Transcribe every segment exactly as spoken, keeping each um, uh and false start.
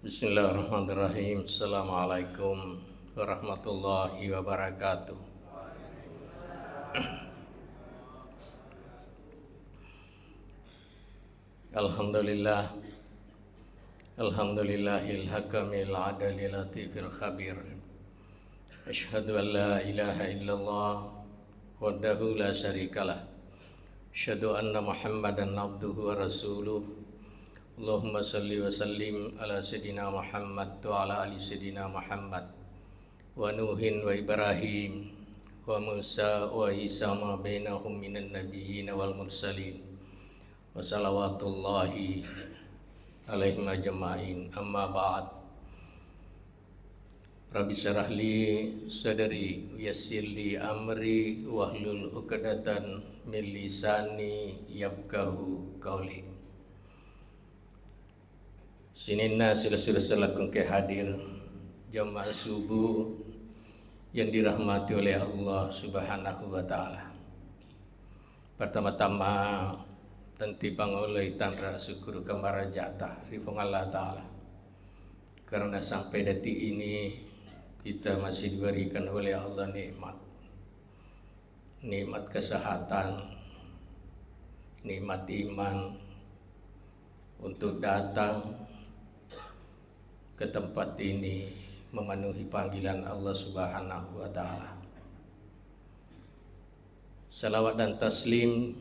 Bismillahirrahmanirrahim. Assalamualaikum warahmatullahi wabarakatuh. Alhamdulillah. Alhamdulillahil hakamil adalil latifil khabir. Asyhadu an la ilaha illallah wahdahu la syarikalah. Asyhadu anna Muhammadan abduhu wa rasuluh. Allahumma salli wa sallim ala Sayyidina Muhammad wa ala ali Sayyidina Muhammad wa Nuhin wa Ibrahim wa Musa wa Isa ma bainahum minan nabiyyin wal mursalin wa salawatullahi alaihim ajma'in, amma ba'd. Rabbi syrah li sadri, yassir li amri, wahlul uqdatan min lisani yafqahu qauli. Sininna sila-sila selaku engka hadir jamaah subuh yang dirahmati oleh Allah Subhanahu wa Ta'ala. Pertama-tama, tentu pangoloi tanra syukur kemarajata ri Puang Allah Ta'ala. Karena sampai detik ini kita masih diberikan oleh Allah nikmat. Nikmat kesehatan, nikmat iman untuk datang ke tempat ini memenuhi panggilan Allah Subhanahu wa Ta'ala. Salawat dan taslim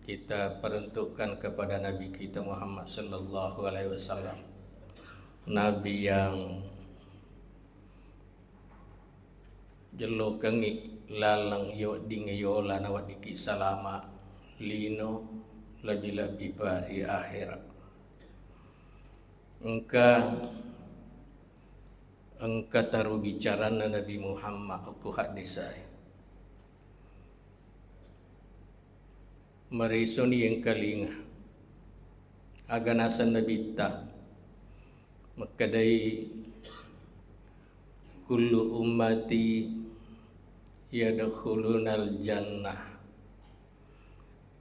kita peruntukkan kepada Nabi kita Muhammad sallallahu alaihi wasallam. Nabi yang jellokengngi laleng yodding yola naweddikki salama lino, lebbi-lebbi pa ri akhirat. Engka, engka taro bicaranna Nabi Muhammad okko haddesae. Maresoni engkalinga. Aga naseng Nabitta makkedai, "Kullu ummati yadkhulunal jannah."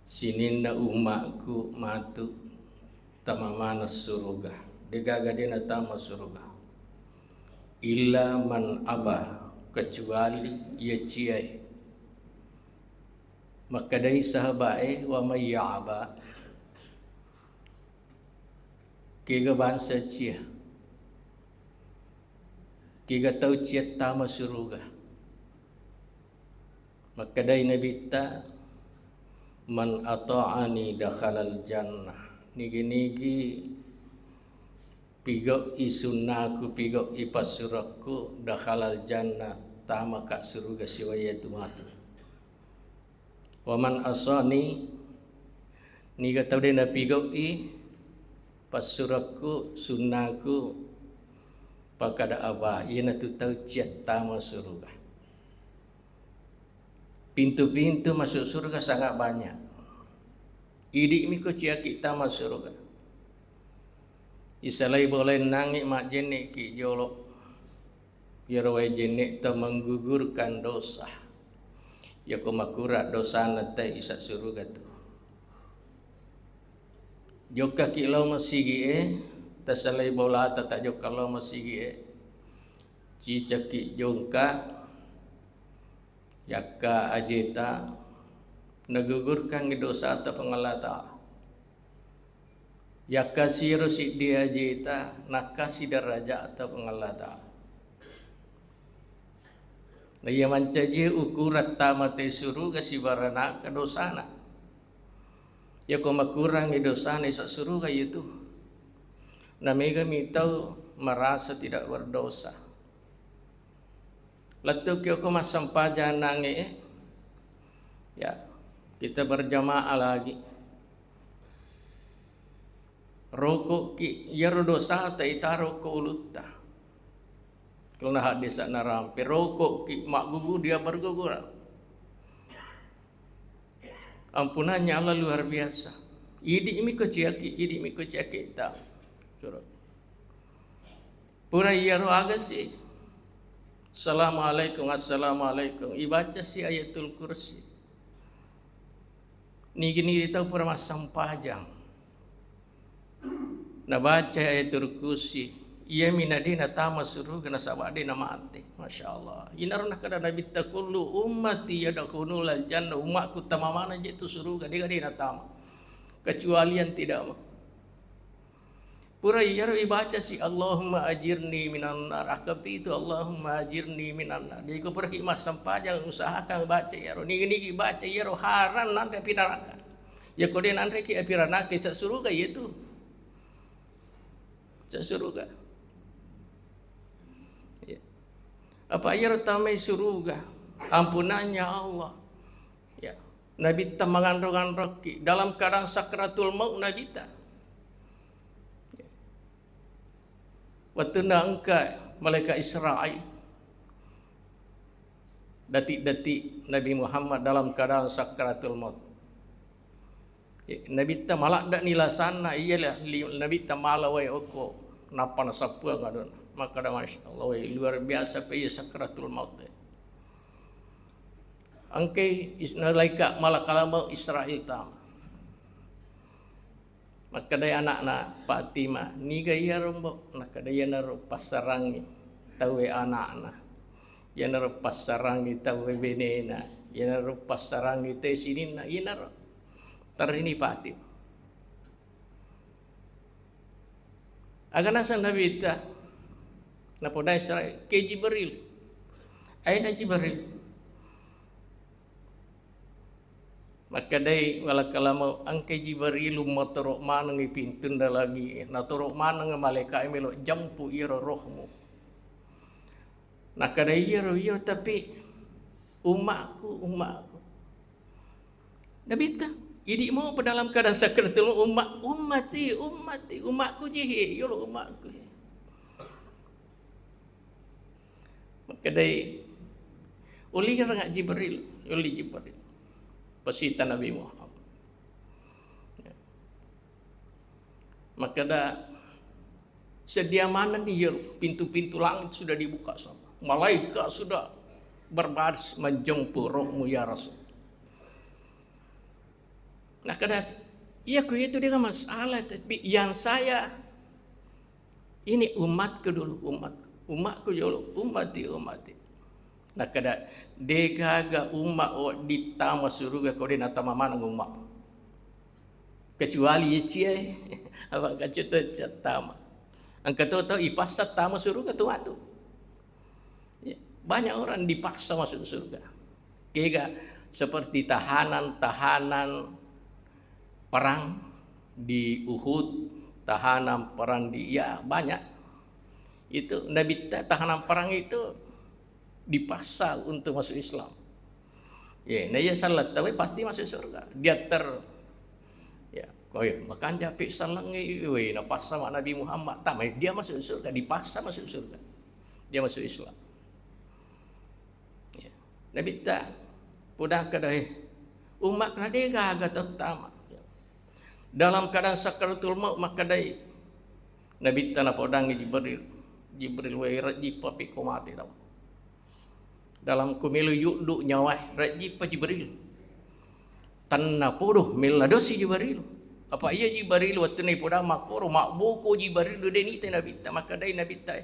Sininna ummaku matu tama maneng suruga. Degaga de natama suruga. Illa man aba, kecuali iya ciae. Makkedai sahabae, "Wa may ya'ba?" Kega bangsa cia? Kega tau cia tama suruga? Makkedai Nabitta, "Man ata'ani dakhalal jannah." Nigi-nigi pigau'i sunnaku, pigau'i passurakku, dakhalal jannah, tamaka suruga siwaya tu matu. Wa man asani, niga tau de napigau'i passurakku, sunnaku, pakada aba, iyanatu tau ciattama suruga. Pintu-pintu masuk surga sangat banyak. Idi'mi ko ciaki tama suruga. Isalai bolennangi majjenneki jolo. Iyaro wae jenne'ta menggugurkan dosa. Yako makurang dosana te isa suruga tu. Jokkaki lao masigi'e, tasalai bolata tajokka lao masigi'e. Cicakki jongka, yakka ajeta, nagugurkangngi dosata Puang Allah Ta'ala. Yakkasiro siddi ajeta, nakkasi daraja'ta Puang Allah Ta'ala. Na iya mancaji ukurang tamate suruga sibaranaka dosana. Yako makurangngi dosana isa suruga iyatu. Na megami tau merasa tidak berdosa. Lettuki okko massempajang nange, ya, kita berjamaah lagi. Roko'ki, iyaro dosata itaro ko ulutta. Kalau na haddesa narampe, roko'ki, maggugu dia berguguran. Ampunannya Allah luar biasa. Idi'mi ko ciaki, idi'mi ko ciaki ta. Surah. Pura iyaro agasi. Assalamualaikum, assalamualaikum. Ibaca si Ayatul Kursi. Nigi-nigi tau pura massempajang. Nabaca Ayatul Kursi. Iyami na de natama suruga nasaba de namate. Masya Allah. Inaro nakkeda Nabitta, "Kullu ummati yadkhulul jannah." Umakku tama maneng je tu suruga, de ga de natama. Kecuali yang tidak mau. Pura iyaro ibaca si, "Allahumma ajirni minan nar." Akkapitu, "Allahumma ajirni minan nar." Jadi ko pura ki massempajang, usahakan baca iyaro. Nigi-nigi baca iyaro, haram nanre api neraka. Ya ko de nanre ki api neraka, isa suruga iya tu. Isa suruga. Ya. Apa iyaro tamai suruga? Ampunannya Allah. Ya. Nabitta manganro-nganrokki dalam keadaan sakratul maut Nabitta. Wettunna engka malaikat Israil, detik-detik Nabi Muhammad dalam keadaan sakratul maut. Nabitta maladde'ni lasanna, iya li-, Nabitta mala wae okko, nappa nasappuang adona. Makkeda, "Masya Allah, wae, luar biasa pe iya sakratul maut." Engkai is-, malaika malakal maut Israil tama. Makkedai anakna Fatimah, "Niga iyaro, Mbok?" Nakkeda, "Iyanaro passarangngi tauwe anakna, iyanaro passarangngi tauwe benena, iyanaro passarangngi tauwe sininna, iyanaro." Terrini Fatimah. Aga naseng Nabitta? Napodai Israil, "Ke Jibril." "Aina Jibril?" Makkedai malakal maut, "Engkai Jibril, matoro manengngi pintunna langi, natoro maneng malaika melo jampu iyaro rohmu." Nakkeda, "Iyaro, iyaro, tapi umma'ku, umma'ku." Nabitta, idi mopa dalam keadaan sakratul maut, "Umma-, ummati, ummati, umma'ku je he, yolo umma'ku he." Makkedai, "Ulinreng Jibril, uli Jibril." Pasita Nabi Muhammad. Makkeda, "Sedia manenni iyaro, pintu-pintu langit sudah dibuka sama. Malaikat sudah berbaris menjemput rohmu ya Rasul." Nakkeda, "Iya, ku itu dia masalah, tapi yang saya ini umatku dulu, umat, umatku dulu, ummati, ummati." Nakkeda, "De gaga umma wedding tama suruga ko de natama maneng umma. Kecuali ye cie, apa kacu to tama. Engka to, to ipaksa tama suruga tu matu." Ya, banyak orang dipaksa masuk surga. Kega seperti tahanan-tahanan perang di Uhud, tahanan perang di, ya, banyak. Itu Nabitta tahanan perang itu dipaksa untuk masuk Islam. Ya, nah, iya salah tahu pasti masuk surga. Dia ter-, ya, koi, makanja pi salangngi, weh, napaksa ma Nabi Muhammad, tama, dia masuk surga, dipaksa masuk surga. Dia masuk Islam. Ya. Nabitta, podang kedai, umat kena de gaga tama. Ya. Dalam keadaan sakaratul maut, makkedai Nabitta napodangi Jibril. Jibril, weh, rejjipa pi ko mate tau. Dalam ku melo yuddu nyawa, rejjipa Jibril. Tennapodo, mella dosi Jibril. Apa iya Jibril, wettunna ipodang makkoro, mabboko Jibril, de nita Nabitta, makkedai Nabitta,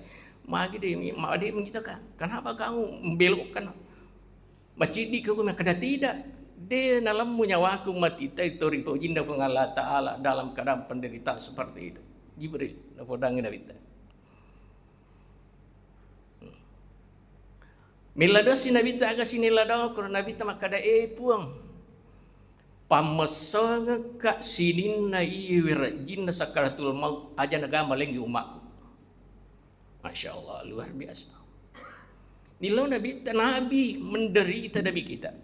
"Magi de mi, ma de mi kita ka? Kenapa kamu membelokkan?" Maciddi ko makkeda, "Tidak, de nalemmu nyawaku matitai to ripojinna Puang Allah Ta'ala dalam keadaan penderitaan seperti itu." Jibril, napodangi Nabitta. Mella dosi Nabitta aga sinella doko Nabitta makkeda, "Eh Puang, pammessengekka sininna iye wirejjinna sakaratul maut, aja naga malenggi umakku." Masya Allah, luar biasa. Nillau Nabitta, Nabi menderita Nabi kita.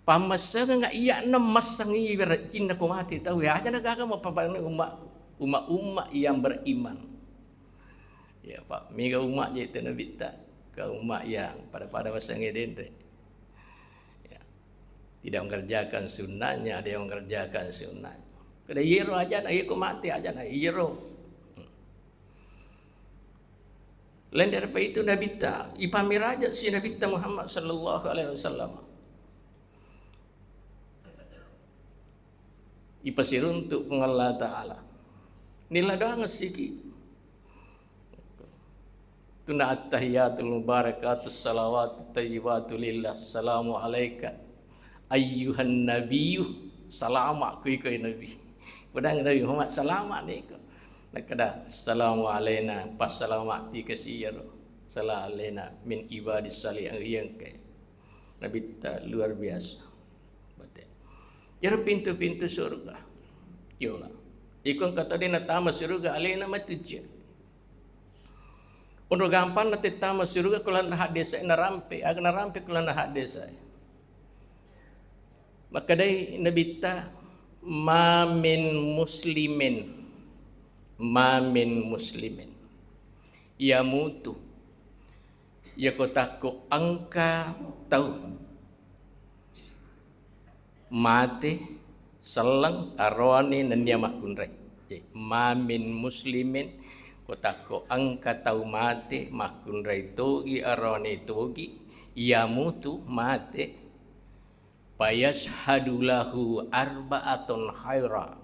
Pammassengengnga iya'na massengngi wirejjinna ko mate tau, aja nagaga mappabanna umma-, umma-umma yang beriman. Ya, Pak, mega umma je te Nabitta, ke umma yang pada-pada massengnge denre. Ya. Tidak mengerjakan sunnahnya, ada yang mengerjakan sunnah. Kada iyero aja na, iya ko mate aja na, iyero. Lain daripada itu Nabitta, ipamiraja si Nabitta Muhammad sallallahu alaihi wasallam. Ipasiruntuk Puang Allah Ta'ala. Nila doang siki. Tuna attahiyatul mubarakatus salawatut thayyibatu lillah. Assalamu alaika ayyuhan nabiyyu. Salama' kui kui nabi. Padang Nabi Muhammad salama' niko. Nakada, "Assalamu alaina, passalama' tika siyaro. Sala alaina min ibadis salihin." Iyangkai. Nabitta luar biasa. Bate. Iyaro pintu-pintu surga. Yola. Iko engka tau de' natama surga, alena matuccia. Onro gampang natettama surga, kulanna haddesa narampe, aga narampe kulanna haddesa. Makkedai Nabitta, "Ma min muslimin, ma min muslimin yamutu." Yako takko engka tau mate, selleng, aroane nennia makkunrai. Jadi, ma min muslimin, ko takko engka tau mate, makkunrai togi, aroane togi, yamutu, mate, fayashhadu lahu arba'atun khaira,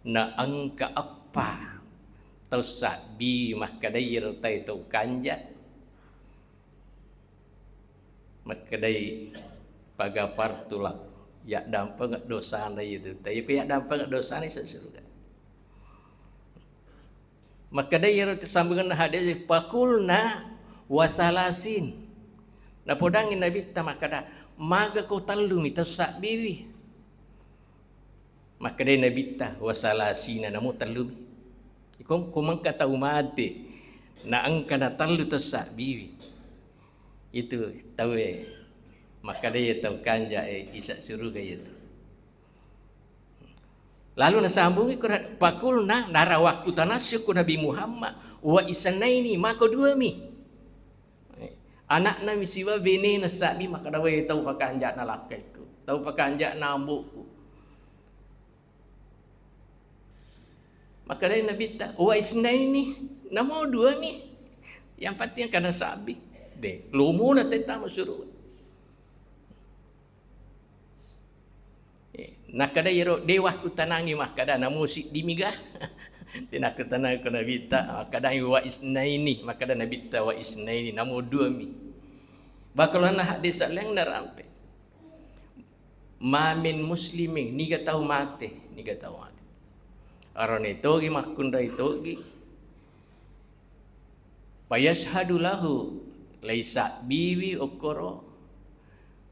na engka eppa tau sabbi makkedai iyaro tai tau kanja, makkedai, "Faghafartu lak." Yaddampengeng dosana itu. Tapi ko yaddampengeng dosana, isa suruga. Makkedai iyaro sambunganna hadis, "Faqulna wa salasin." Napodangi Nabitta makkeda, "Maga ko tellumi tau sabbiwi?" Makkedai Nabitta, "Wa salasina, namo tellumi." Iko, ko mengka tau mate, na engka na tellu tau sabbiwi. Itu tauwe, makkeda iya tau kanja, eh, isa suruga iya tu. Lalu nasambungi Quran, "Faqulna," narawakkutanassiko Nabi Muhammad, "wa isnaini, mako duami." Anakna mi siba benena sabbi, makkeda, "Wé, tau pakanja'na lakkaiku, tau pakanja'na ambo'ku." Makkedai Nabitta, "Wa isnaini, namo duami. Yang penting kana sabbi." De, lomona tetta masuru. Eh, nakkeda iyaro, "De wakkutanangi makkeda, namo siddimi ga?" De nakkutanangi ko Nabitta, makkeda, "Wa isnaini," makkeda Nabitta, "Wa isnaini, namo duami." Bakalanna hadis saleng narampe. "Ma min muslimin," niga tau mate, niga tau mate. Arone togi makkunrai togi. Fayashhadu lahu, laisabbiwi okkoro,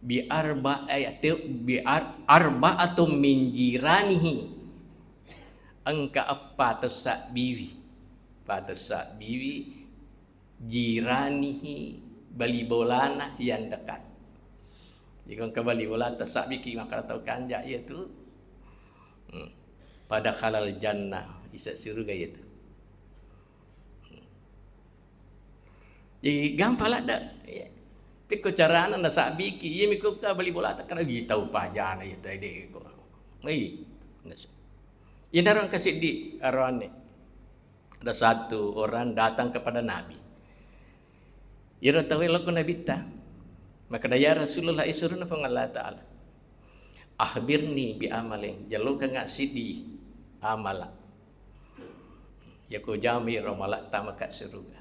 bi arba-, eh, te-, bi ar-, arba'atum min jiranihi. Engka eppa tau sabbiwi. Eppa tau sabbiwi jiranihi, bali bolana yang dekat. Jadi, ko engka bali bola tasabbiki makkeda tau kanja iya tu. Hmm. Fadakhalal jannah, isa suruga iya tu. Hmm. Jadi, gampang ladde. Iya. Pekko carana nasabbiki, iya mi ko engka bali bola takkeda, "Ih, tau pajana iya tu, de ko." Iya. Inaro engka siddi aroane. Ada satu orang datang kepada Nabi. Iyaro tauwe lao ko Nabitta. Makkeda, "Ya Rasulullah, isuruna Puang Allah Ta'ala. Akhbirni bi amalin, jallokangnga siddi amala. Yako jami ro amala tamaka suruga."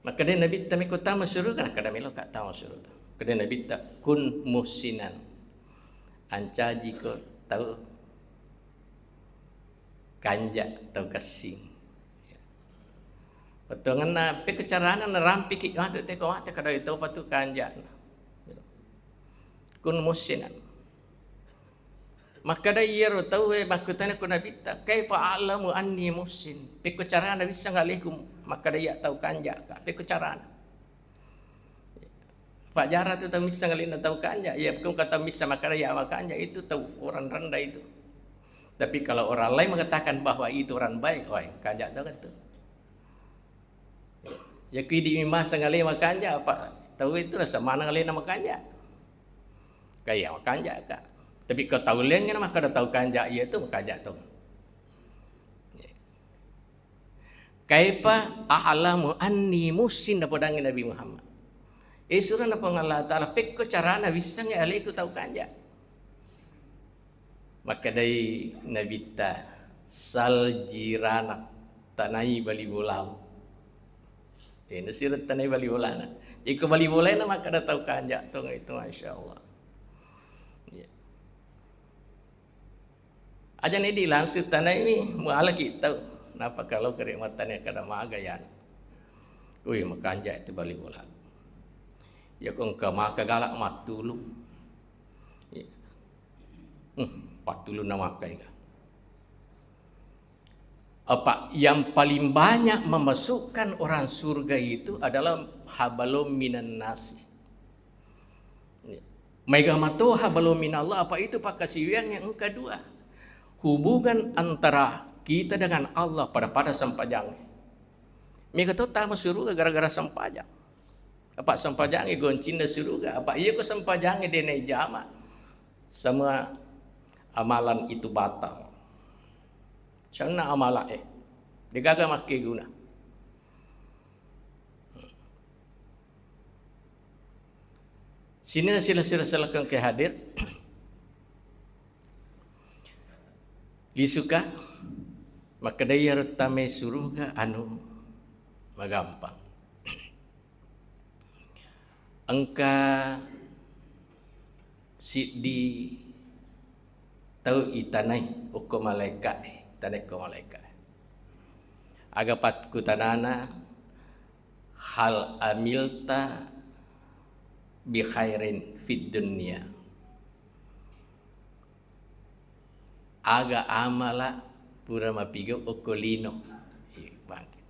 Makkeda Nabitta, "Meko tama suruga?" Nakkeda, "Meloka tama suruga." Makkeda Nabitta, "Kun muhsinan." Ancajiko tau kanja, tau kessing. Pettongenna, pekko carana narampiki mate, teko mate, kada tau patu kanja. Kun muhsinan. Makkeda iyaro tauwe makkutana ko Nabitta, "Kaifa a'lamu anni muhsin?" Pekko carana wisseng aleku makkeda iya tau kanja ka? Pekko carana? Fajar tu tau misseng alena tau kanja. Iya, pekko engka tau misseng makkeda iya makanja, itu tau orang rendah itu. Tapi kalau orang lain mengatakan bahwa itu orang baik, wah, kanja tau kan tu. Iya, ko idi mi maseng ale makanja, apa tau itu rasa maneng alena makanja. Kaya makanja ka. Tapi ko tau laingnge makkeda tau kanja, iya tu makanja tu. "Kaifa a'lamu anni muhsin?" napodangi Nabi Muhammad. Eh, surana Puang Allah Ta'ala, "Pekko carana wissengngi aleku tau kanja?" Makkedai Nabitta, "Sal jiranak." Tanai bali bola. Eh, nasireng tanai bali bolana. Iko bali bolana makkeda tau kanja tong itu, masya Allah. Iya. Aja ni di langsung tanai ni, muala kita. Napa kalau kere matanya kada maga ya? Wih, makanja itu bali bola. Ya kong ke maka galak matulu. Iya. Hmm, patulu na maka ya. Apa yang paling banyak memasukkan orang surga itu adalah hablum minan nasi. Maega mato hablum minallah, apa itu pakkasiwiang yang engka dua. Hubungan antara kita dengan Allah pada-pada sempajang. Mega to tama suruga gara-gara sempajang. Apa sempajangnge goncinna suruga? Apa iya ko sempajangnge dena ijama? Semua amalan itu batal. Sanna amala eh. Degaga makkeguna. Sini sila-sila selekeng ke hadir. Lisuka, makkedai iyaro tame suruga anu magampang. Engka siddi tau itanai okko malaeka'e, tanai ko malaeka'e. Aga pakkutanana, "Hal amilta bi khairin fid dunya?" Aga amala pura mapigau okko lino? Iya, bangke.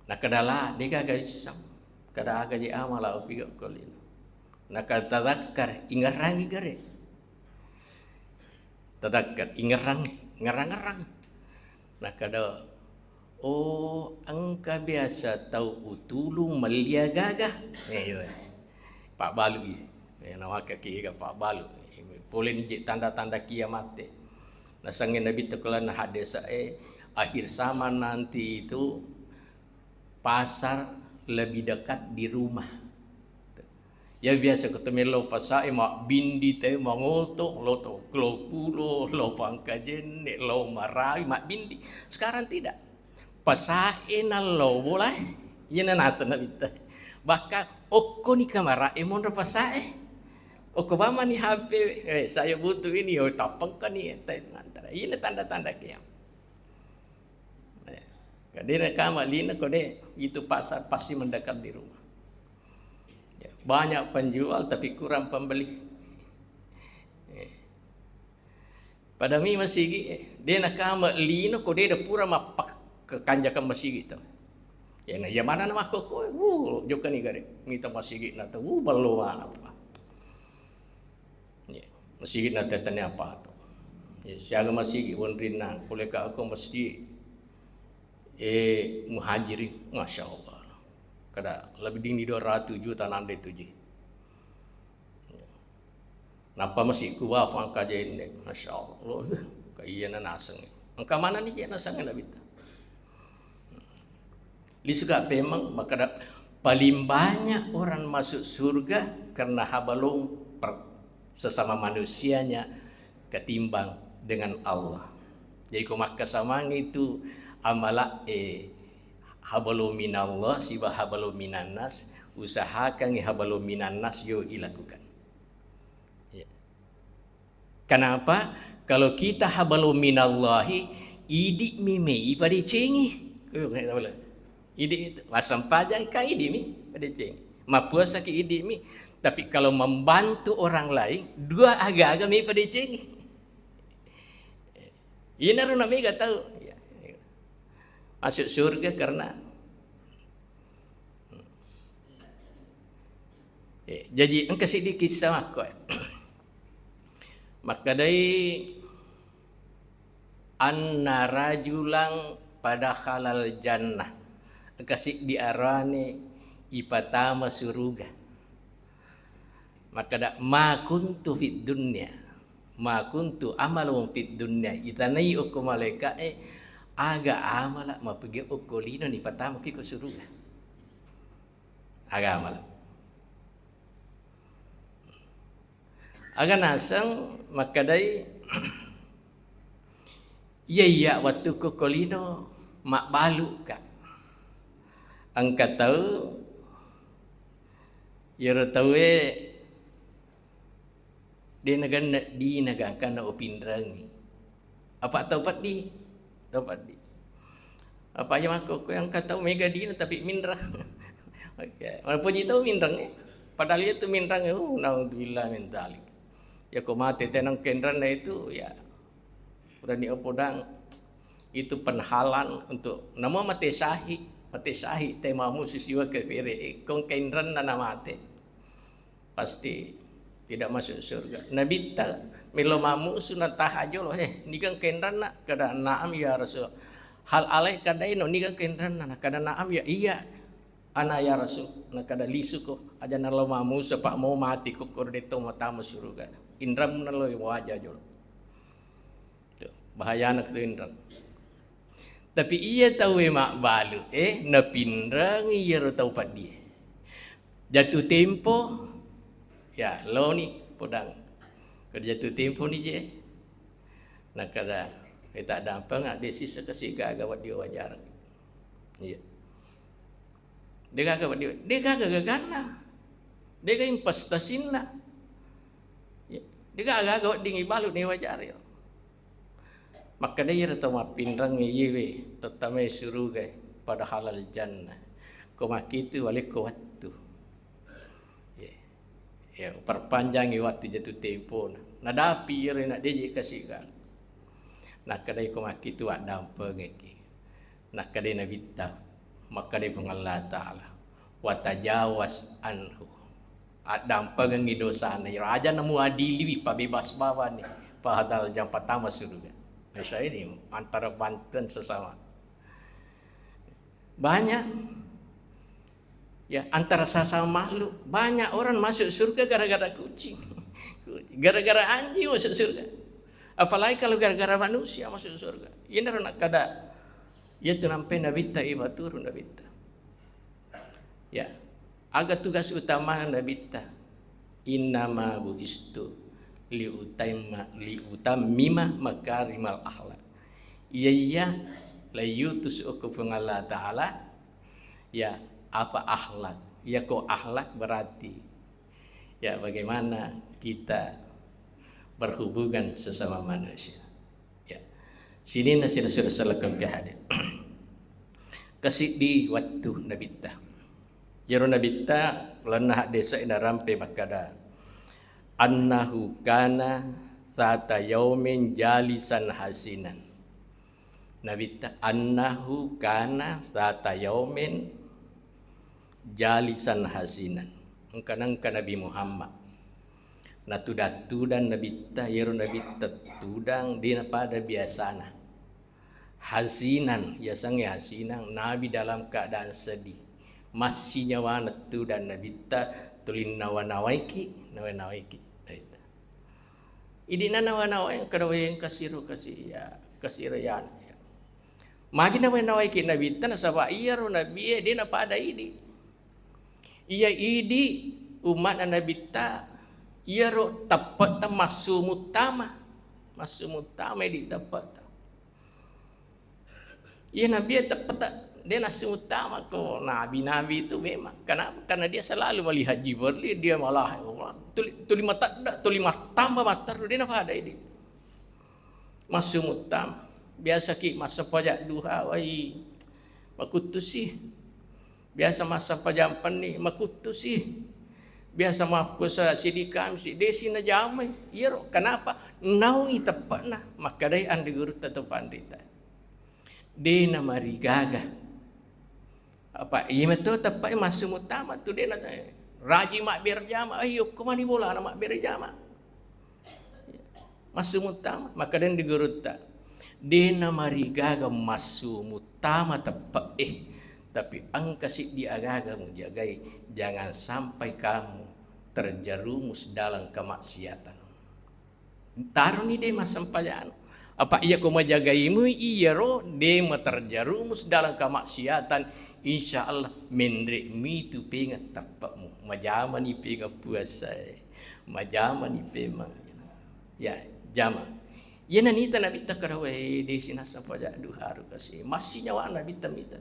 Nakada la, degaga isseng. Kada aga je amala upigau okko lino. Nakada tadakkar, ingerangi gare. Tadakkar, ingerang, ngerang-ngerang. Nakada, "Oh, engka biasa tau utulung melli agaga." Eh, iya. Pabbalu i. Eh, nawakka ki ga pabbalu. Pole ni je tanda-tanda kiamate. Nasengnge Nabi tekelanna hadesa e, akhir zaman nanti itu pasar lebih dekat di rumah. Ya biasa ko to melo pasae mabbindi te mangoto, lo to Klokulo, lo Pangkajenne, lo Marawi mabbindi. Sekarang tidak. Pasae nallo bola, iyana naseng nabitta. Bahkan okko ni kamara e monro pasae. Okko bamani H P, eh, saya butuh ini, oh, tappengka ni te mantara. Iyana tanda-tanda kiamat. Eh, kadena kama lino kode itu pasar pasti mendekat di rumah. Ya, banyak penjual tapi kurang pembeli. Eh. Pada mi masigi, eh, dena kama lino kode da pura mappak ke kanjakan masigi to. Ya, na iya mana na makko ko, wuh, jokka ni gare. Mita masigi na to, wuh, ballo mana apa. Iya. Masigi na tetene apa to. Iya, siaga masigi, wonrinna, pole ka ko masigi. Eh, Muhajirin, masya Allah. Kada lebih dingin dua ratus juta nande tuji. Nappa masiku wa fangka jenne, masya Allah, ka iyana naseng. Engka mana ni je naseng Nabitta. Lisuka pemeng, makkeda, paling banyak orang masuk surga karena habalong per-, sesama manusianya ketimbang dengan Allah. Jadi ko makkasamang itu amala e habalong minallah siba habalong minannas, usahakan habalong minannas yo ilakukan. Ya. Kenapa? Kalau kita hablum minallahi, idi'mi mei padecengi. Idi' itu, massempajang ka idi'mi padecengi. Mappuasaki idi'mi. Tapi kalau membantu orang lain, dua aga-aga mei padecengi. Inaro na mega tau. Ya. Masuk surga karena Eh, jaji engka siddi kissa makko, eh. Makkedai, anna rajulan padakhalal jannah. Engka siddi arane ipatama suruga. Makkeda, ma kuntu fid dunya, ma kuntu amalun fid dunya. Itanai okko malaika'e, aga amala mapege okko lino nipatamaki ko suruga. Aga amala. Aga naseng makkedai, Iya, iya, wettukku ko lino, mabbalu'ka. Engka tau, iyaro tauwe de' nagenna dina gangkanna upinrengngi. Apa tau peddi? Tau peddi. Apa iya makkokkoe engka tau mega dina tapi minreng. Oke, mapuji tau minreng, eh. Padahal iya tu minreng, uh, naudzubillah min dzalik. Ya ko mate tenang kenrenna itu, ya. Purani opodang itu penghalang untuk nama mate syahi, mate syahi te mamu sisiwa ke fere, eh, kong kenrenna na mate. Pasti tidak masuk surga. Nabitta melo mammusu na taha jolo, "Eh, niga kenranna?" Kada, "Na'am ya Rasul." "Hal alaika dainun?" Niga kenranna? Kada, "Na'am ya, iya, ana ya Rasul." Nakada, "Lisuko, aja nalo mammusu, apa mau mati ko koro detto matama surga. Inrammu nalo waja jolo." Tuh, bahayana tu inrang. Tapi iya tauwe mabbalu, eh, napinrengi iyaro tau paddie. Jatuh tempo, ya, loni podang. Kada jatuh tempo ni je. Nakada, eh, tak dampeng, ah, de' sisa kasi gaga wedding wajar. Iya. De' gaga wedding, de' gaga gaganna. De' gaga investasinna. Ya, de' gaga wedding ibalu ni wajar ya. Makkeda iyaro tau mappinrengnge iyewe, tottamai surugae, pada halal jannah. Ko makkitu walekko wettu. Ya. Ya, perpanjangi wettu jatuh tempona. Nadapi iyaro na deje kasiga. Nakkedai ko makkitu addampengekki. Nakkedai Nabitta, makkedai Puang Allah Ta'ala, "Wa tajawaz anhu." Addampengengngi dosana. Iraja namuadiliwi, pabebas bawani. Fahadal jam pertama surga. Masya ini antara bantuan sesama. Banyak. Ya, antara sesama makhluk. Banyak orang masuk surga gara-gara kucing. Kucing. Gara-gara anjing masuk surga. Apalagi kalau gara-gara manusia masuk surga. Ini nakkeda. Iya tu nampai Nabitta, iba turun Nabitta. Ya. Aga tugas utama Nabitta? "Innama buistu liutaimma-, liutammima makarimal akhlak." Iya, iya, layutus okko Puang Allah Ta'ala, ya, apa akhlak? Ya, ko akhlak berarti, ya, bagaimana kita berhubungan sesama manusia. Ya. Sininna sila-sila salakeng ke hadir. Kasiddi wettu Nabitta. Iyaro Nabitta lalenna haddese narampe makkada, "Annahu kana zata yaumin jalisan hasinan." Nabitta, "Annahu kana zata yaumin jalisan hasinan." Engka-, nengka Nabi Muhammad. Natudang-tudang Nabitta, iyaro Nabitta tudang, de' napada biasana. Hasinan, yasengnge hasinan, Nabi dalam keadaan sedih. Massinyawana tudang Nabitta, tuli nawa-nawaiki, nawa-nawaiki Nabitta. Idi' nanawa-nawai kada wengka siro kasi-, ya, kasirayana. Magi nawa-nawaiki Nabitta, nasaba iyaro Nabie de' napada idi'. Iya idi' umma'na Nabitta, iyaro teppe'ta massu muttama. Massu muttama idi' teppe'ta. Iya Nabie teppe'ta de' nassu muttama ko nabi-nabi itu memang. Kenapa? Karena dia selalu melihat Jibril, dia malah tuli, tuli matedda, tuli mattamba matteru, de' napada idi'. Massu muttama. Biasaki massempajang duha, wai, makuttusi. Biasa massempajang penni, makuttusi. Biasa mappuasa siddi Kamisi, desi najamai. Iyaro, kenapa? Naungi teppe'na, makkedai anre gurutta to panrita. De' namarigaga. Apa, iya meto teppe'e massu muttama tu de' na, raji mabbere jama, ayo, ko mani bolana mabbere jama. Massu muttama, makkedai anre gurutta, de' namarigaga massu muttama teppe'e, tapi engka siddi agaga mujagai, jangan sampai kamu terjerumus dalam kemaksiatan. Taroni de' massempajang. Apa iya ko majagaimu iyaro de' materjerumus dalam kemaksiatan, insya Allah menre' mitu pengeng teppe'mu. Majamani pengeng puasae. Majamani pengeng. Ya, jama. Iyana nita Nabitta kada, "Wé, dési nassempajang duharu kasi." Massi nyawa Nabitta mita.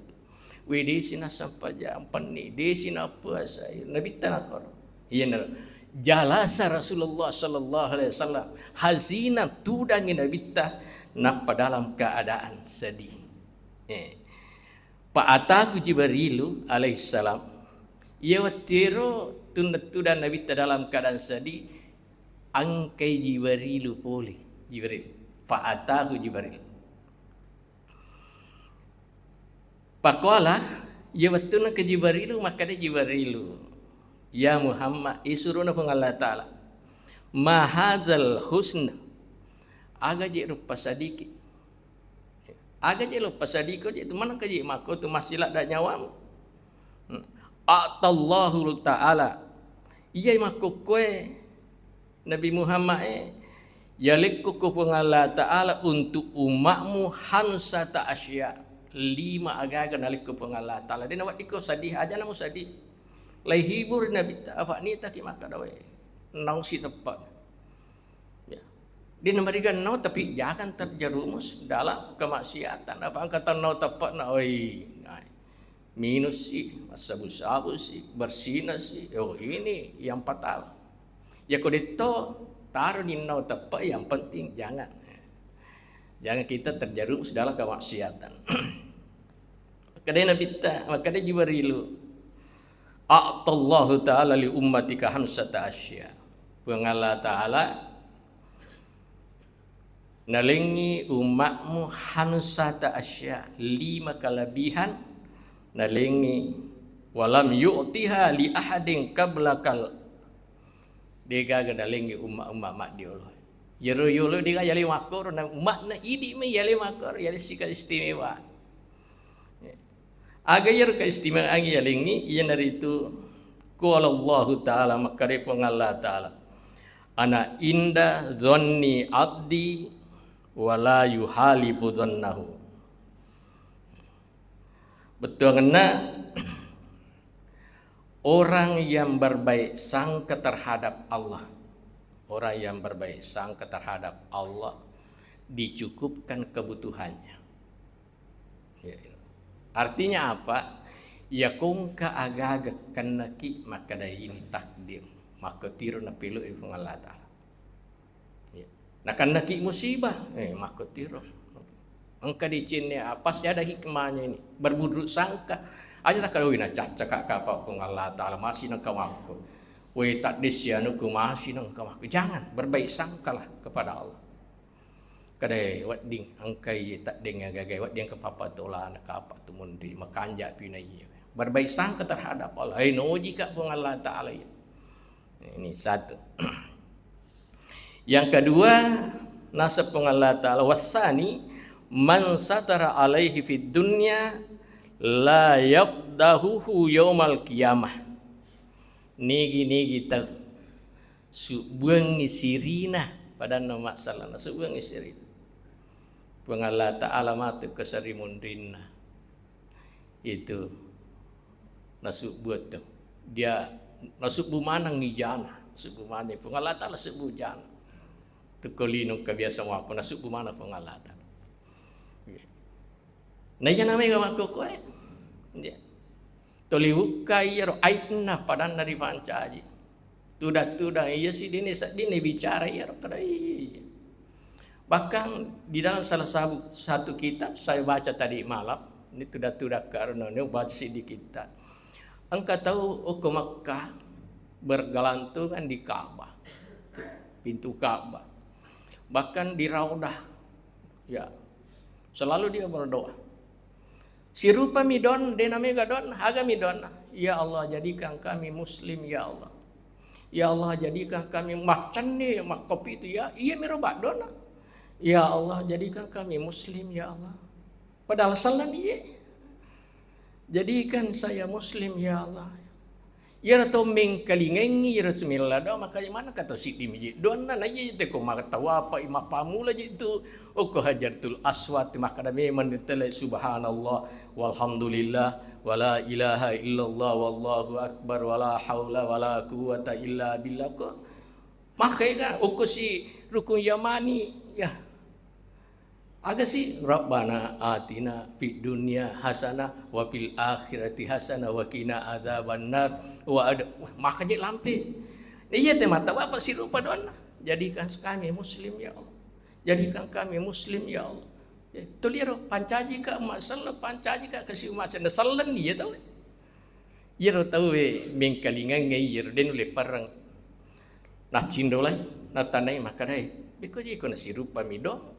"Wé, dési nassempajang penni, dési nappuasai." Nabitta nakoro. Iyana jalasa Rasulullah sallallahu alaihi wasallam, hazina tudangi Nabitta, nappa dalam keadaan sedih. Eh. Fa atahu Jibrilu alaihissalam. Iya wettuéro tudang-tudang Nabitta dalam keadaan sedih, engkai Jibrilu polé. Jibril. Fa atahu Jibril. Faqala, iya wettunna ke Jibrilu, makkeda Jibrilu, "Ya Muhammad," isuruna Puang Allah Ta'ala, "ma hadzal husn?" Aga je rupa sadiki. Aga je lo pasadiko je tu, manengka je makko tu massi ladda nyawamu. Hmm. A'tallahu ta'ala. Iya makkokkoe Nabi Muhammad e, yalekko ko Puang Allah Ta'ala untuk umatmu khamsata asya. Lima agaga nalekko Puang Allah Ta'ala. De naweddikko sedih, aja namu sedih. Lai hibur Nabi ta, apa nitaki makkeda we. Nausi teppek. Ya. Di namariga nau, tapi jangan terjerumus dalam kemaksiatan. Apa engka tau nau teppekna, oi, nah, minus si, massabu-sabu si, bersina si. Oh, ini yang fatal. Ya, ko detto, taruh ni nau teppek, yang penting jangan. Jangan kita terjerumus dalam kemaksiatan. Makkeda Nabitta, makkeda Jibrilu, "A'tallahu ta'ala li ummatika khamsata asya." Puang Allah Ta'ala nalengngi umatmu khamsata asya, lima kelebihan nalengngi, "Walam yu'tiha li ahadin qablakal." Degaga nalengngi umma-umma maddiolo. Yero yolo dega yale makkoro, na umma'na idi mai yale makkoro, yale sika istimewa. Aga yero keistimewaan yalengngi, iyanaritu qala Allahu Ta'ala, makkeda Puang Allah Ta'ala, "Ana inda dhanni abdi wa la yuhalifu dhannahu." Bettuangenna, orang yang berbaik sangka terhadap Allah, orang yang berbaik sangka terhadap Allah dicukupkan kebutuhannya. Ya, ya. Artinya apa? Ya, kongka agaga kennaki makkeda ini takdir, makkotiro napeloi Puang Allah Ta'ala. Ya. Nakennaki musibah, eh, makkotiro. Engka dicinne, ah, pasti ada hikmahnya ini. Berburuk sangka. Aja takkeda, "Wih, nacaccaka kapang Puang Allah Ta'ala, masi nengka makko. Wih, takdis sianuku, masi nengka makko." Jangan, berbaik sangkalah kepada Allah. Kada wedding engkai taddeng agaga, wedding engka papa tolana kapa tu munri, makanja pi na iya. Berbaik sangka terhadap Allah. Eh, nojika Puang Allah Ta'ala iya. Ini satu. Yang kedua, nasab Puang Allah Ta'ala, "Wasani man satara alaihi fid dunya la yafdahuhu yaumal qiyamah." Nigi-nigi tau subbuangngi sirina, padanna masalahna subbuangngi sirina. Puang Allah Ta'ala matu ke seri munrinna. Itu nasubbu tu. Dia nasubbu maneng ijana, nasubbu maneng. Puang Allah Ta'ala subbu jana. Tukko lino kebiasa wakko nasubbu maneng Puang Allah Ta'ala. Nah, iya namanya wakko koe. Iya. Toli bukka iyaro aibna padanna ripancaji. Tudang-tudang iya sidini seddini bicara iyaro kada iya. Bahkan di dalam salah sabu-, satu kitab saya baca tadi malam, ini tudang-tudang karena ini baca sedikit kitab. Engka tau okko Makkah bergelantungan di Ka'bah. Pintu Ka'bah. Bahkan di Raudah. Ya. Selalu dia berdoa. Sirupami don, de namega don, agami donna. Ya Allah, jadikan kami muslim, ya Allah. Ya Allah, jadikan kami maccanne, makkopitu, ya. Iya mero baddona. Ya Allah, jadikan kami muslim, ya Allah. Padahal sallan iye. Jadikan saya muslim, ya Allah. Iyaro to mengkalingengngi iyaro sumilla doa, maka manengka to siddi miji doanna, na iya te ko matawapai, mappammula ji tu okko Hajartul Aswad, makkada memang ditele, "Subhanallah, walhamdulillah, wala ilaha illallah, wallahu akbar, wala haula wala quwwata illa billah." Ko maka ega okko si rukun Yamani, ya, Aga si, "Rabbana atina fid dunya hasanah wa fil akhirati hasanah wa qina adzabannar." Wa ad-, wah, maka je lampe. Iya te mata bapak sirupa doanna. "Jadikan kami muslim ya Allah. Jadikan kami muslim ya Allah." Eh, toliro pancaji ka umma selleng, pancaji ka kasi umma selleng, selleng iya tau. Iyaro tauwe mengkalingangnge iyaro de nulle pareng. Naccinrolai, natanai makkedae, "Bekko je ko nasirupami do?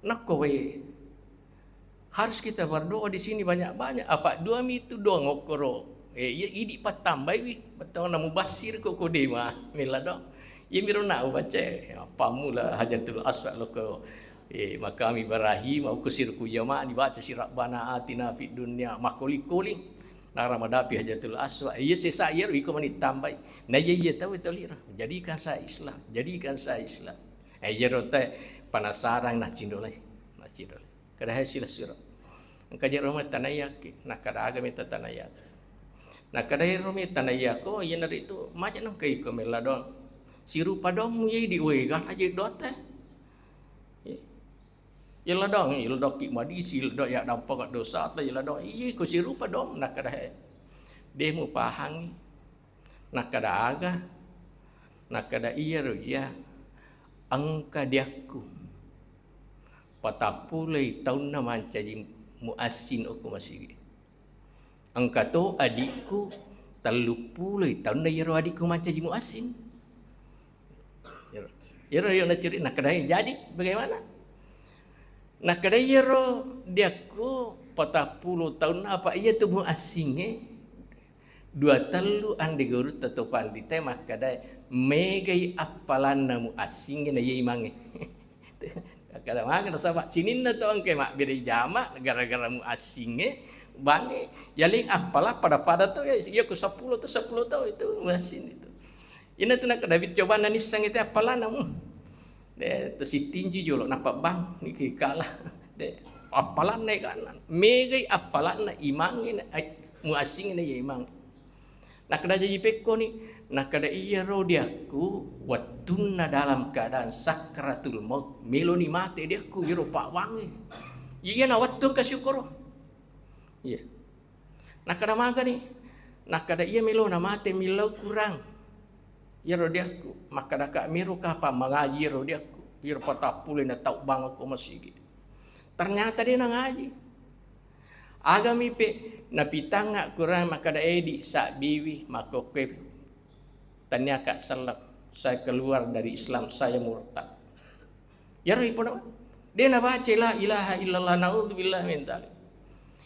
Nakko wae harus kita berdoa di sini banyak-banyak. Apa duami tu doang okkoro. Eh, iya idi pattambaiwi. Bettuanna mubassir ko, ko dema mella do." Iya miro na ubaca, eh, pammula Hajarul Aswad lokko, eh, makam Ibrahim, okko siruku jamaah dibaca si Rabbana atina fid dunya, makkoling-koling. Nara madapi Hajarul Aswad. Iya sesa iyaro iko mani tambai. Na iya, iya tau toliro. Jadikan saya Islam, jadikan saya Islam. Eh, iyaro te penasaran naccinrolai. Naccinrolai. Kada hai sila siro. Engka jero mai tanayaki, nakkada aga mita tanayaki. Nakkada ero mita tanayako, iyanaritu maja nengka iko mella doang. Sirupa doang mu yai di wega aja doang te. Iya. Yella doang, yella doang ki madisi, yella doang ya dampa dosa te, yella doang. Iya, ko sirupa doang, nakkada he. De mupahangi. Nakkada aga? Nakkada iyaro iya engka diakku patappuloi taunna mancaji muassing okko masigi. Engka to adikku telluppuloi taunna iyaro adikku mancaji muassing. Iyaro, iyaro yo nacuri, nakkada jadi bagaimana? Nakkada iyaro diakku patappulo taunna, apa iya tu muassingnge dua tellu ande gurutta to pandita makkadae, megai appalanna muassingnge na iya imangnge. Kada magi nasaba sininna to engka mabbere jama gara-gara muassingnge bangnge, yaling appala pada-pada to, ya, iya ko seppulo to, seppulo to itu muassing itu. Ina tu nakkada cobanna nisseng itu appalanna mu. De to sittinju jolo nappa bang niki kala. De appalanna ikanna. Megai appalanna imangnge na, ai, muassingnge na iya imang. Nakkada jaji pekkoni, nakkada iyaro diakku wettunna dalam keadaan sakratul maut, meloni mate diakku iyaro pabbangnge. Iya na wettu engka syukuro. Iya. Nakkada magani, nakkada iya melona mate millau kurang. Iyaro diakku, makkada ka mero kapang mangaji iyaro diakku, iyaro patappuloi na tau bangko masigi. Ternyata de nangaji. Agami pe napitanga Quran makkada edi sabbiwi makkokkoe, taniaka selleng, saya keluar dari Islam, saya murtad. Iyaro ipodo de nabaca la ilaha illallah, naudzubillah min dzalik.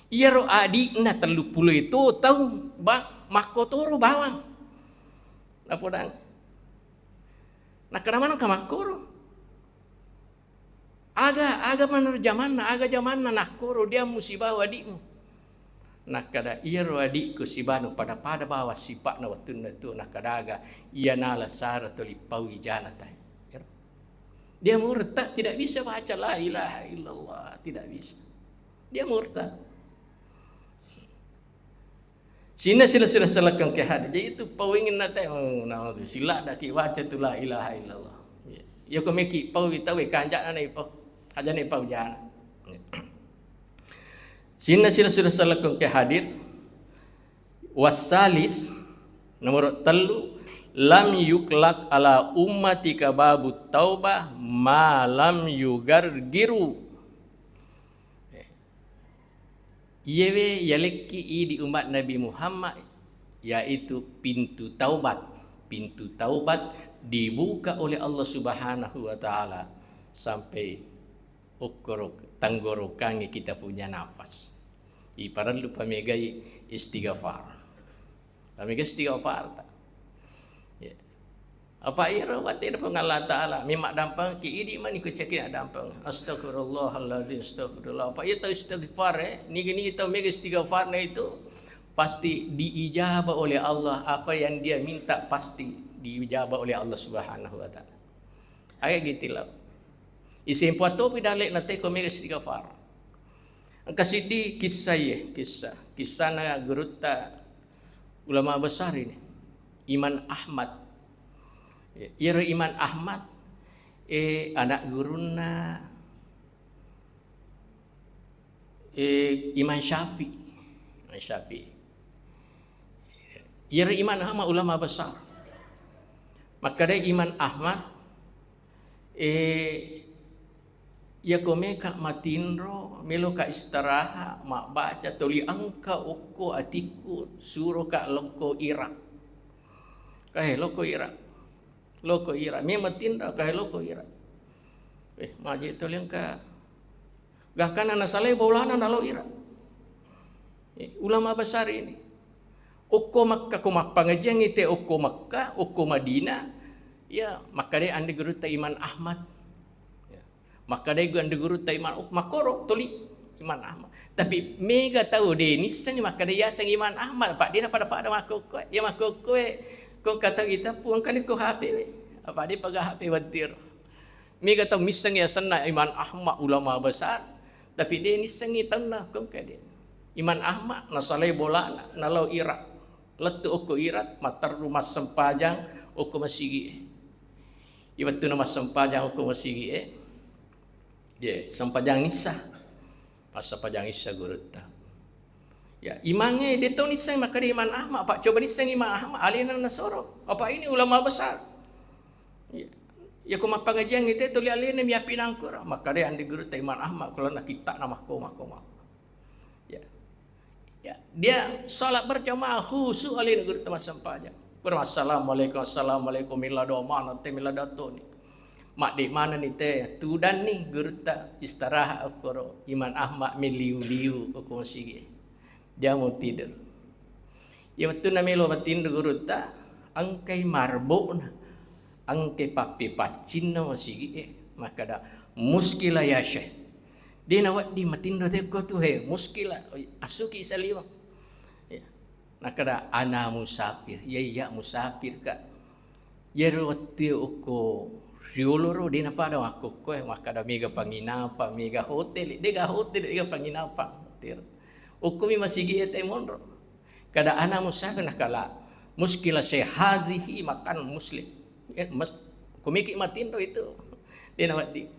Iyaro adikna telluppulo itu tau ba-, makkotoro bawang. Napodang. Nakkada maneng ka makkoro. Aga, aga maneng jamanna, aga jamanna nakkoro diammu sibawa adikmu. Nakkada, "Iyaro adikku sibanu pada-pada bawa sipa'na wettunna tu." Nakkada aga, "Iya nala sara tuli pau ijana tai." Iyaro. Dia murtad, tidak bisa baca la ilaha illallah, tidak bisa. Dia murtad. Sininna sila-sila salakang ke hadir. Jadi itu pawingin na te, oh, nah, tu sila daki baca tu la ilaha illallah. Ya. Ya ko meki pau ita we kanjak na pau. Aja na pau jana. Sininna sila-sila salakang ke hadir. Wasalis, nomor tellu, lam yuklak ala ummatika babu taubah ma lam yugargiru. Iyewe yalekki idi umat Nabi Muhammad, yaitu pintu taubat. Pintu taubat dibuka oleh Allah Subhanahu wa Ta'ala sampai okkoro-, tenggorokangngi kita punya nafas. Iparellu pamegai istighfar. Pamega istighfar ta. Ya. Apa iyaro wattena Puang Allah Ta'ala, memang dampeng ki idi mani ku cekina dampeng. Astagfirullahaladzim, astagfirullah. Apa iya tau istighfar, eh? Nigi-nigi tau mega istighfar na itu pasti diijabah oleh Allah. Apa yang dia minta pasti diijabah oleh Allah Subhanahu wa Ta'ala. Aga gitu lah. Isempo topi dalek na teko mega istighfar. Engka siddi kissa ye, kissa. Kissana gurutta ulama besar ini, Imam Ahmad. Iyaro Imam Ahmad, eh, anak gurunna Eh, Imam Syafi'i. Imam Syafi'i. Iyaro Imam Ahmad ulama besar. Makkeda Imam Ahmad, eh, iyako meka matinro, meloka istirahat, mabbaca, toli engka okko atikku, suroka lokko Irak. Kae lokko Irak. Lokko Irak. Memang tinro, kae lokko Irak. Eh, maje toli engka. Gakana nasalai bolana nalo Irak. Eh, ulama besar ini. Okko Mekka, ko mappangajiang ite okko Mekka, okko Madinah, ya, makkeda ande gurutta Imam Ahmad. Ya. Makkeda ande gurutta Imam, oh, makkoro toli Imam Ahmad. Tapi mega tau de nissengi makkeda yaseng Imam Ahmad, apa de napada-pada makkokkoe, ya makkokkoe, ko kata kita puang kan ko H P we. Apa de paga H P watir. Mega tau missengngi asenna Imam Ahmad, ulama besar, tapi de nissengngi taunna, ko engka de. Imam Ahmad nasalai bolana, nalau Irak. Lettu okko Irak, matteru massempajang okko masigi'e. Iwettunna massempajang okko masigi'e, ye, sempajang Isya. Massempajang Isya gurutta. Ya, imangnge de to nisseng makkeda Imam Ahmad, apa coba nisseng Imam Ahmad, alena nasoro. Apa ini ulama besar. Ya. Ya, ko mappangajiang ite tuli alena miapi nangkura. Makkeda ande gurutta Imam Ahmad, kulana kittana makko, makko, makko. Ya. Ya, dia salat berjamaah khusyuk alena gurutta massempajang. Pura assalamualaikum, assalamualaikum, milla doa mana, te milla doa toni. Madde manenni te, tudanni gurutta istirahat okkoro, Imam Ahmad meliu-liu okko masigi. Dia mau tidur. Ya, wettunna melo matinro gurutta, engkai marbokna, engkai pappepacinna masigi, eh, makkeda, "Muskila ya Syekh." De nawedding matinro tekko tu, he, muskila, asuki saliweng. Ya. Nakkeda, "Ana musafir." "Iya, iya musafir, Kak." Iyaro wettu okko rioloro de napada makkokkoe, makkeda mega panginapang, mega hotel, dega hotel, dega panginapang. Okkomi masigi e te monro. Kada ana musafir, nakala muskila sehadihi makan muslim. Eh, mas-, komiki matinro itu. De nawedding.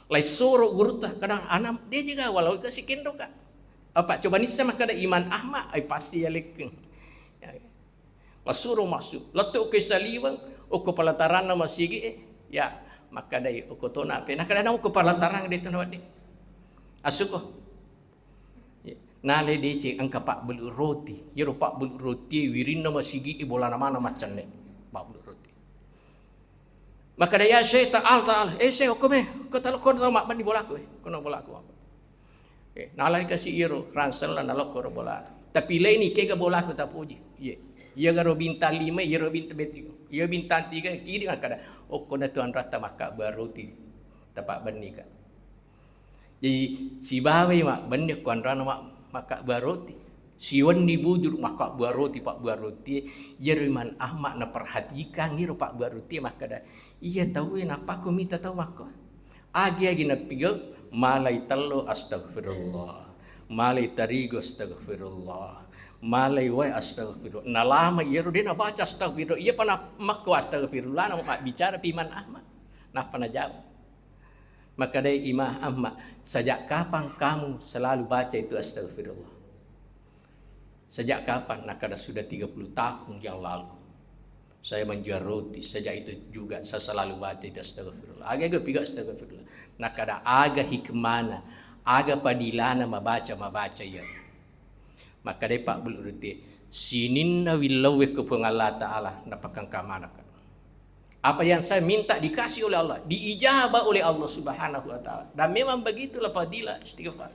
Lai suro gurutta, kadang ana de jiga walau kasi kendo ka. Apa coba nissa makkeda Imam Ahmad, ai pasti yalekkeng. Ya. Lassuro massu, lettu okko saliweng, okko pelataranna masigi e, ya, makkedai okko tona pe, nakkedana okko pelatarang de tona wedding. Asuko. Ya, nale deceng engka pabbelu roti, iyaro pabbelu roti e wirinna masigi e bolana mana maccenne. Pabbelu roti. Makkeda, "Ya Syekh, ta'al, ta'al." "Eh, Syekh, okko me, ko talo, ko talo mabbenni bolaku, eh. Kono bolaku." Eh, nalai kasi iyaro ransel na nalokko ro bola. Tapi laini kega bolaku tapoji. Iye. Iyagaro bintang lima, iyaro bintang betiga. Iya bintang tiga, idi makkeda, "Okko na tu anratta makkabbuang roti. Tapabbenni ka." Jadi, sibawai mabbenni okko anrana ma-, makkabbuang roti. Siwenni bujur makkabbuang roti, pabbuang roti e. Iyaro Imam Ahmad naperhatikan iro pabbuang roti e makkeda, "Iya tau e nappa ko mita tau makko." Agi-agi napigau, malai tello astagfirullah. Malai tarigu astagfirullah. Malai wae astagfirullah. Nalama iyaro de nabaca astagfirullah. Iya pa na-, makko astagfirullah, na mabbicara pi Imam Ahmad. Nappa najawab. Makkedai Imam Ahmad, "Sejak kapan kamu selalu baca itu astagfirullah?" "Sejak kapan?" Nakkeda, "Sudah tiga puluh tahun yang lalu. Saya menjual roti, sejak itu juga saya selalu baca itu astagfirullah." Aga-aga piga astagfirullah. Nakkeda, "Aga hikmana, aga padilana mabaca, mabaca iya." Makkedai pabbulu roti, "Sininna willauwe ko Puang Allah Ta'ala, napakangka manaka. Apa yang saya minta dikasih oleh Allah, diijabah oleh Allah Subhanahu wa Ta'ala." Dan memang begitulah fadilah istighfar.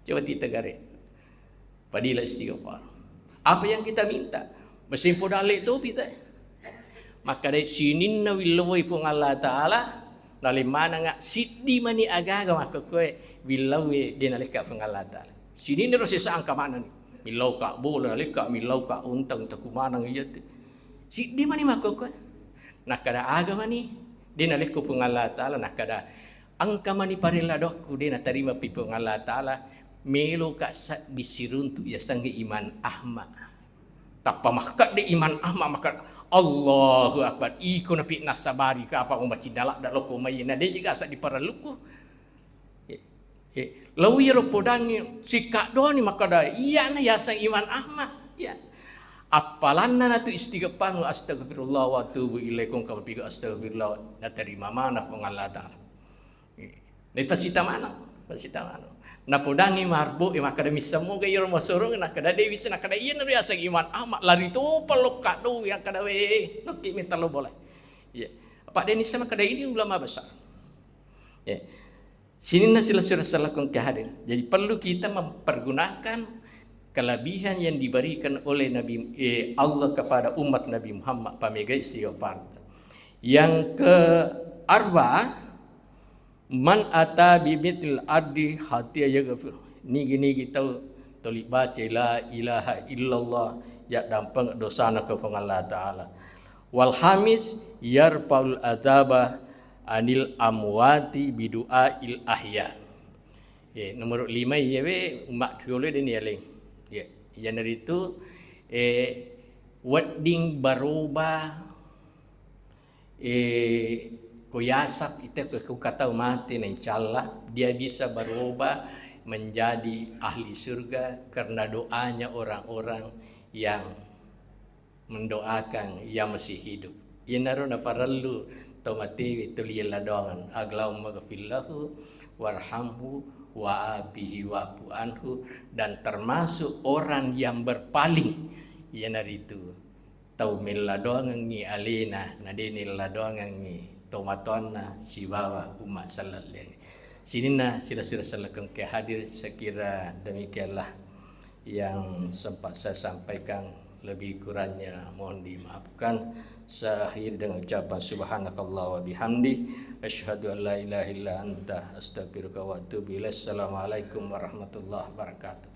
Coba kita gare. Fadilah istighfar. Apa yang kita minta? Mesin podang le topi te. Makkedai, "Sininna willauwe Puang Allah Ta'ala, nalemananga siddi mani aga-aga makkokkoe willauwe de nalekka Puang Allah Ta'ala." Sininna ro sesa angka maneng. Millauka bola, nalekka millauka unta, unta kumaneng iya te. Siddi mani makkokkoe. Nakkeda aga mani de nalekko Puang Allah Ta'ala, nakkeda, "Engka mani parella doakku de natarima pi Puang Allah Ta'ala, meloka sabbi siruntu yasengnge Imam Ahmad." Tappa makkadde Imam Ahmad makkada, "Allahu Akbar, iko napi nasabari kapa umacinna ladda loko mai na de jiga saddi parellukku." Eh, Eh, lao iyaro podangnge sikaddoani makkeda, iyana yaseng Iman Ahmad. Iya. Appalanna natu istighfarmu, "Astagfirullah wa atubu ilaikum," kama piga astagfirullah, naterima mana Puang Allah Ta'ala. Eh, naipasita maneng, pasita maneng. Napodangngi marbo, eh, makkeda, "Missemmoga iyaro masorong?" Nakkeda, "De wisa." Nakkeda, "Iyanaro yaseng Iman Ahmad, lari topa lo kaddo." Yang kada, "We, lokki mita lo bola." Iya. Apa de nisseng makkeda, ini ulama besar. Ya. Sininna silessureng sellekku engka hadir. Jadi perlu kita mempergunakan kelebihan yang diberikan oleh Nabi, eh, Allah kepada umat Nabi Muhammad, pamegai istighfar. Yang kearba, man ata bimitil ardi hatia yaghfir. Nigi-nigi tau toli baca la ilaha illallah, yaddampeng dosana ke Puang Allah Ta'ala. Wal hamis yarfaul adzaba anil amwati bidu'ail ahya. Ya, nomor lima iya we, umma riolo de ni aleng. Ya, iyanaritu, eh, wedding baroba, eh, ko yasab ite ko, ko katau mate na, insya Allah dia bisa baroba menjadi ahli surga karena doanya orang-orang yang mendoakan yang masih hidup. Iyanaro naparellu tau matewe tuli ladongan. Allahumma ghfir lahu warhamhu wa afihi wa'fu anhu, dan termasuk orang yang berpaling iyanaritu tau melladongengngi alena, na de nelladongengngi tomatoanna sibawa umma sellellengnge. Sininna sila-sila sellekeng ke hadir, sekira demikianlah yang sempat saya sampaikan, lebih kurangnya mohon dimaafkan. Saya akhiri dengan ucapan subhanakallah wa bihamdi, asyhadu an la ilaha illa anta, astaghfiruka wa atubu ilaik. Assalamualaikum warahmatullahi wabarakatuh.